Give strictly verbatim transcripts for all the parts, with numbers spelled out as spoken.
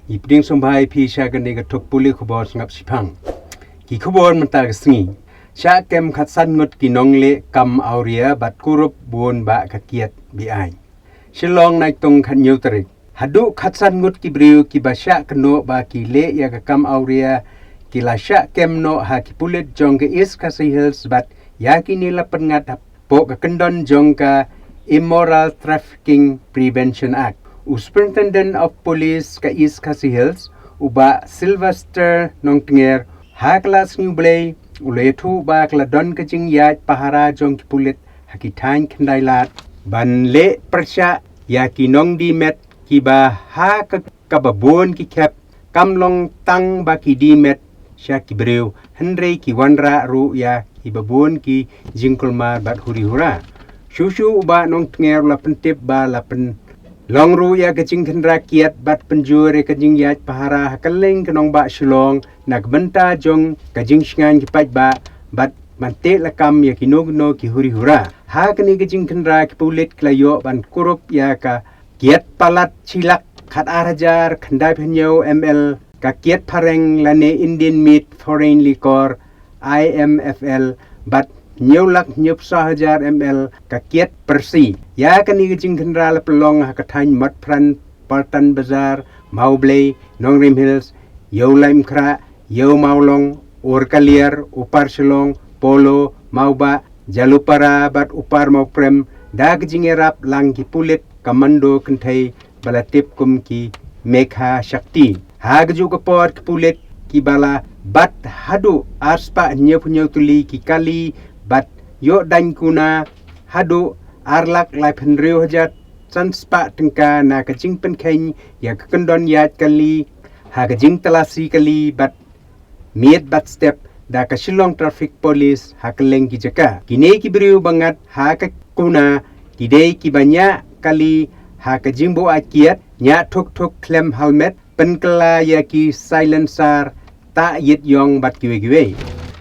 Ïa pdiang sngewbha ïa phi sha kane ka tuk pule khubor sngap shiphang. Ki khubor mynta ka sngi. Shah kem khatsan ngut ki nongleh kam awria bad kurup bun ba ka kiad be-aiñ. Shillong, Naitung, khathynñiew tarik. Haduh khatsan ngut ki briew kiba shah kynnoh ba ki leh ïa ka kam awria ki la shah kem noh ha ki pulit jong ka East Khasi Hills bad ïa kine la pynngat hapoh ka kyndon jong ka Immoral Trafficking Prevention Act. U Superintendent of Police ka East Khasi Hills, u Bah Sylvester Nongtnger, ha ka la sngi U Blei u la ïathuh ba ka la don ka jingïaid pahara jong ki pulit ha ki thaiñ khyndai lad ban leh pyrshah ïa ki nongdie met kiba ha ka, kaba bun ki khep kam long tang ba ki die met sha ki briew, hynrei ki wanrah ruh ïa kiba bun ki jingkulmar bad huri hura. Shuh shuh u Bah Nongtnger u la pyntip ba la pynlong ruh ïa ka jingkhynra kiad bad pynjur ïa ka jingïaid pahara ha kylleng ka nongbah Shillong na ka bynta jong ka jingshngaiñ ki paidbah bad ban teh lakam ïa kino kino ki huri hura. Ha kane ka jingkhynra ki pulit ki la ïoh ban kurup ïa ka kiad palat shi lak khatar hajar khyndaiphew hynñiew M L ka kiad phareng lane Indian Made Foreign Liquor, I M F L, bad hynñiew lak hynñiewphew saw hajar M L ka kiad pyrsi. Ïa kane ka jingkhynra la pynlong ha ka thaiñ Motphran, Paltan Bazar, Mawblei, Nongrim Hills, Ïew Laitumkhrah, Ïew Mawlong, Urkaliar, Upper Shillong, Polo, Mawbah, Jalupara bad Upper Mawprem, da ka jingïarap lang ki pulit commando kynthei ba la tip kum ki Megha Shakti. Ha kajuh ka por ki pulit kiba la bat haduh arspah hynñiewphew hynñiew tylli ki kali bad ïoh daiñ kuna haduh ar lak laiphew hynriew hajar sanspah tyngka na ka jingpynkheiñ ïa ka kyndon ïaid kali ha ka jingtalasi kali bad miet bad step da ka Shillong Traffic Police ha kylleng ki jaka. Kine ki briew ba ngat ha ka kuna ki dei kiba ñiah kali ha ka jingbuaid kiad, ñiah thuk thuk khlem helmet, pynkylla ïa ki silencer, tah ïit ïong bad kiwei kiwei.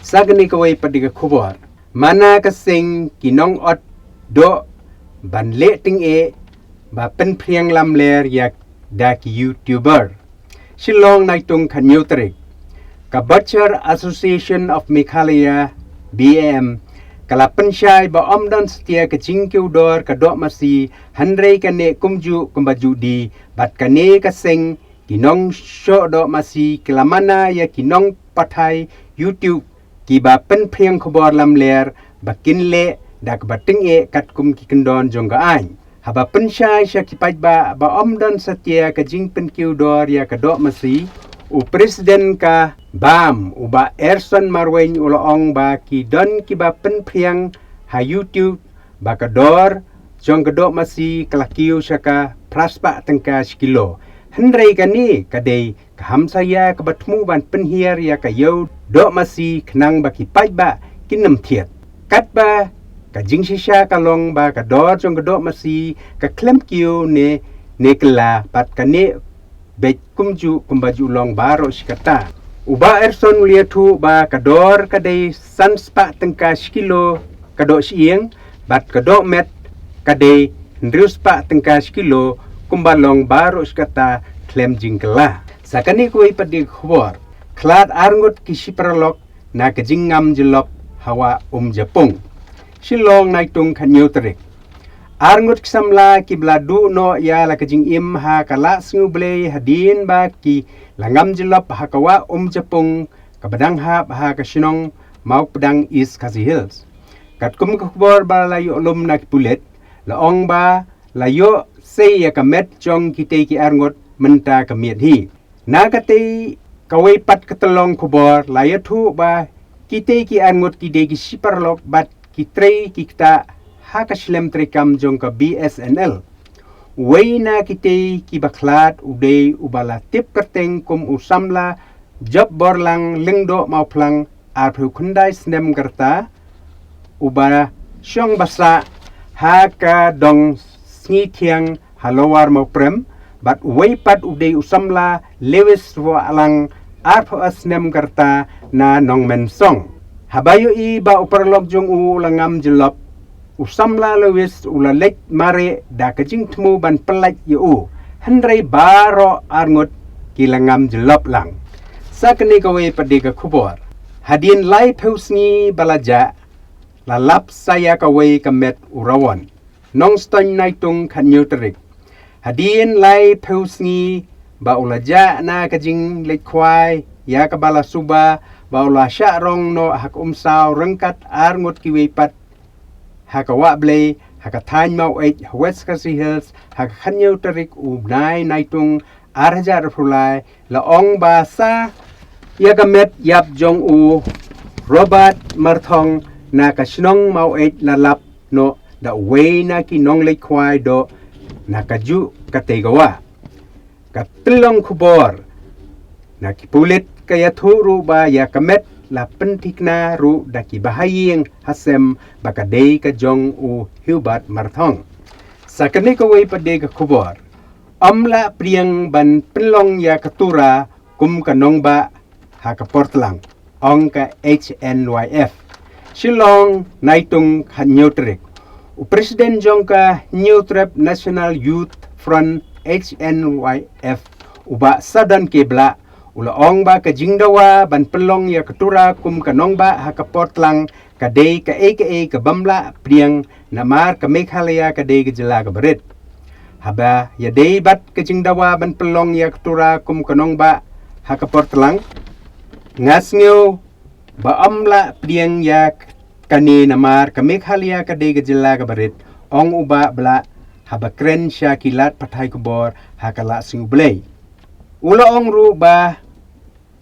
Sa kane kawei pat de ka khubor. Mana ka seng ki nongot doh ban leh tyngeh ba pynphriang lamler ïa da ki YouTuber. Shillong, Naitung, khathynñiew tarik. Ka Butcher Association of Meghalaya, B A M, ka la pynshai ba ym don satia ka jingkiew dor ka doh masi, hynrei ka neh kumjuh kumba juh die, bad kane ka seng ki nongshoh doh masi ki la mana ïa ki nongpathai YouTube kiba pynphriang khubor lamler ba kin leh da kaba tyngeh katkum ki kyndon jong ka aiñ. Haba pynshai sha ki paidbah ba ym don satia ka jingpynkiew dor ïa ka doh masi, u President ka B A M, u Bah Erson Marwein, u la ong ba ki don kiba pynphriang ha YouTube ba ka dor jong ka doh masi ka la kiew sha ka phraspah tyngka shi kilo. Hynrei kane ka dei ka hamsaïa kaba thmu ban pynhiar ïa ka ïew doh masi khnang ba ki paidbah kin ym thied. Katba ka jingshisha ka long ba ka dor jong ka doh masi ka khlem kiew ne, ne kylla bad ka neh beit kumjuh kumba ju long baroh shi katta. U Bah Erson u la ïathuh ba ka dor ka dei sanspah tyngka shi kilo ka doh shyieng, bad ka doh met ka dei hynriewspah tyngka shi kilo kumba long baroh shi katta khlem jingkylla. Sa kane kawei pat de ka khubor. Khlad arngut ki shi paralok na ka jingngam jyllop ha Wah Umjapung. Shillong, Naitung, khathynñiew tarik. Arngut ki samla kiba la duh noh ïa la ka jingim ha ka la sngi U Blei hadien ba ki la ngam jyllop ha ka Wah Umjapung kaba dang hap ha ka shnong Mawpdang, East Khasi Hills. Katkum ka khubor ba la ïoh lum na ki pulit, la ong ba la ïoh sei ïa ka met jong kitei ki arngut mynta ka miet hi. Na katei kawei pat ka tyllong khubor la ïathuh ba kitei ki arngut ki dei ki shi paralok bad ki trei ki ktah ha ka shlem treikam jong ka B S N L. Uwei na kitei kiba khlad u dei uba la tip kyrteng kum u samla Jopborlang Lyngdoh Mawphlang, arphew khyndai snem ka rta, uba shong basa ha ka dong Sngi Thiang ha Lower Mawprem, bad uwei pat u dei u samla Lewis Wahlang, arphew snem ka rta, na Nongmensong. Haba ïohi ba u paralok jong u u la ngam jyllop, u samla Lewis u la leit mareh da ka jingthmu ban pyllait ïa u. Hynrei baroh arngut ki la ngam jyllop lang. Sa kane kawei pat de ka khubor. Hadien laiphew sngi ba la jah, la lap sa ïa kawei ka met u rawon. Nongstoiñ Naitung khathynñiew tarik. Hadien laiphew sngi ba u la jah na ka jingleit khwai ïa kaba la suba ba u la shah rong noh ha ka umsaw ryngkat arngut kiwei pat ha ka Wah Blei ha ka thaiñ Maweit ha West Khasi Hills ha ka khathynñiew tarik u bnai Naitung arhajar arphew lai, la ong ba sa ïa ka met ïap jong u Robert Marthong na ka shnong Maweit la lap noh da uwei na ki nongleit khwai doh na kajuh katei ka wah. Ka tyllong khubor na ki pulit ka ïathuh ruh ba ïa ka met la pynthikna ruh da ki bahaïing hasem ba ka dei ka jong u Hubert Marthong. Sa kane kawei pat de ka khubor. Ym lah pdiang ban pynlong ïa ka Tura kum ka nongbah ha ka por tlang, ong ka H N Y F. Shillong, Naitung khathynñiew tarik. U President jong ka Hynñiewtrep National Youth Front, H N Y F, u Bah Sadon K Blah, u la ong ba ka jingdawa ban pynlong ïa ka Tura kum ka nongbah ha ka por tlang ka dei kaei kaei ka bym lah pdiang namar ka Meghalaya ka dei ka jylla kaba rit. Haba ïadei bad ka jingdawa ban pynlong ïa ka Tura kum ka nongbah ha ka por tlang, nga sngew ba ym lah pdiang ïa kane namar ka Meghalaya ka dei ka jylla kaba rit, ong u Bah Blah haba kren sha ki lad pathai khubor ha ka Lahsngi U Blei. U la ong ruh ba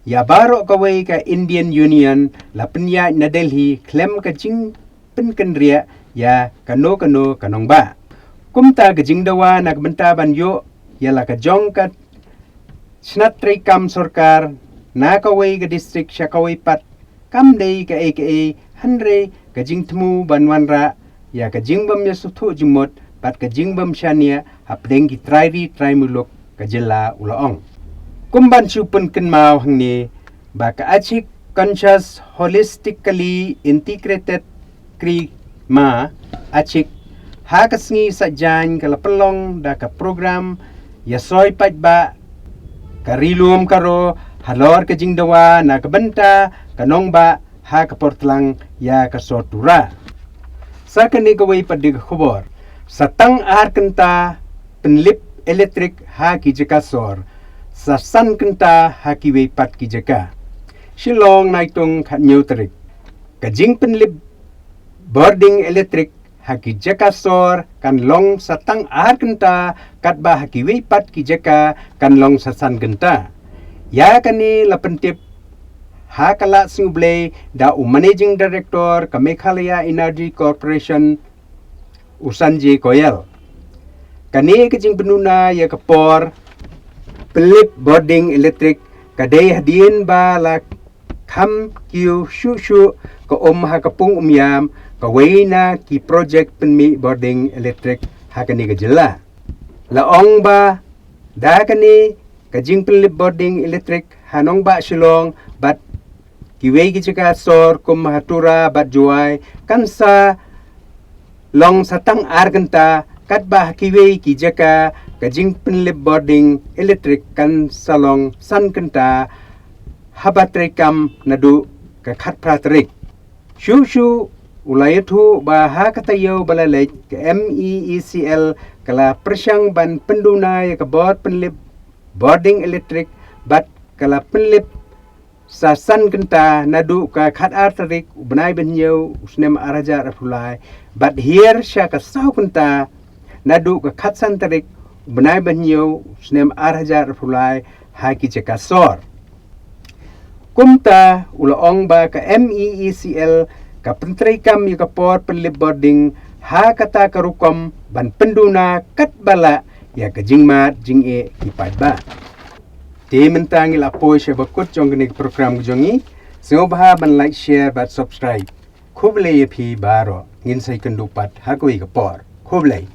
ïa baroh kawei ka Indian Union la pynïaid na Delhi khlem ka jingpynkynriah ïa kano kano ka nongbah. Kumta ka jingdawa na ka bynta ban ïoh ïa la ka jong ka shnat treikam sorkar na kawei ka distrik sha kawei pat kam dei kaei kaei, hynrei ka jingthmu ban wanrah ïa ka jingbym ïasngewthuh jingmut bad ka jingbym shaniah hapdeng ki trai ri trai muluk, ka jylla, u la ong. Kum ban shu pynkynmaw hangne ba ka Achik Conscious Holistically Integrated Kri Ma Achik ha ka sngi Saitjaiñ ka la pynlong da ka program ïasoi paidbah ka Ri Lum Garo halor ka jingdawa na ka bynta ka nongbah ha ka por tlang ïa ka sor Tura. Sa kane kawei pat de ka khubor. Sa tang ar kynta pynlip elektrik ha ki jaka sor, sa san kynta ha kiwei pat ki jaka. Shillong, Naitung khathynñiew tarik. Ka jingpynlip bording elektrik ha ki jaka sor kan long sa tang ar kynta, katba ha kiwei pat ki jaka kan long sa san kynta. Ïa kane la pyntip ha ka Lahsngi U Blei da u Managing Director ka Meghalaya Energy Corporation, u Sanjay Goyal. Kane ka jingpynduna ïa ka por pynlip bording elektrik ka dei hadien ba la kham kiew shuh shuh ka um ha ka pung Umïam, kawei na ki projek pynmih bording elektrik ha kane ka jylla. La ong ba da kane ka jingpynlip bording elektrik ha nongbah Shillong bad kiwei ki jaka sor kum ha Tura bad Jowai kan sa long sa tang ar kynta, katba ha kiwei ki jaka ka jingpynlip bording elektrik kan sa long san kynta haba treikam naduh ka khatphra tarik. Shuh shuh u la ïathuh ba ha ka taïew ba la leit ka M E E C L ka la pyrshang ban pynduna ïa ka bor pynlip bording elektrik bad ka la pynlip sa san kynta naduh ka khatar tarik u bnai ba hynñiew u snem arhajar arphew lai, bad hiar sha ka saw kynta naduh ka khatsan tarik u bnai ba hynñiew u snem arhajar arphew lai ha ki jaka sor. Kumta u la ong ba ka M E E C L ka pyntreikam ïa ka por pynlip bording ha kata ka rukom ban pynduna katba lah ïa ka jingmad jingeh ki paidbah. Te mynta ngi la poi sha ba kut jong kane ka program ka jong ngi. Sngewbha ban like, share bad subscribe. Khublei ïa phi baroh, ngin sa ïakynduh pat ha kawei ka por. Khublei.